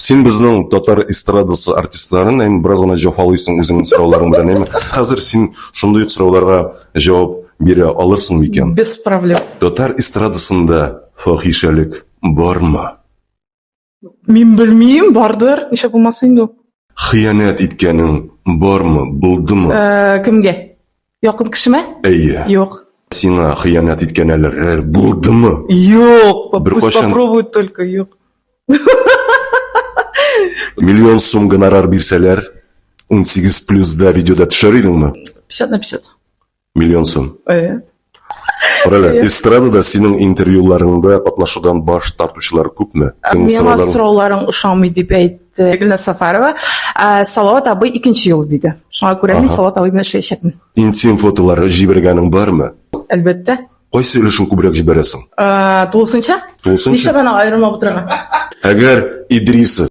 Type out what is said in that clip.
Син безнең татар эстрадасы артистларын әйме бераз гына җафалыйсың үзеңнең сорауларың белән, әйме? Хәзер син шундый ук сорауларга җавап бирә алырсың микән? Без проблем. Татар эстрадасында фахишәлек бармы? Мин белмим, бардыр. Нишләп булмасын инде ул? Хыянәт иткәнең бармы, булдымы? Э, кемгә? Якын кешемә? Әйе. Юк. Сиңа хыянәт иткәнәләр булдымы? Юк. Пусть попробуют только, юк. Миллион сум гонорар бирсәләр, 18 плюс да видеода төшәр идеңме? 50 на 50. Миллион сум. Әйе. Карале, эстрадада синең интервьюларыңда катнашудан баш тартучылар күпме? Миңа сорауларың ошамый дип әйтте Гөлназ Сафарова. Салават абый икенче юл диде. Шуңа күрә мин Салават абый белән эшләячәкмен. Интим фотолар җибәргәнең бармы? Әлбәттә. Кайсы өлешен күбрәк җибәрәсең? Тулысынча. Тулысынча. Нишләп аны аерымлап утырырга? Әгәр Идрисов.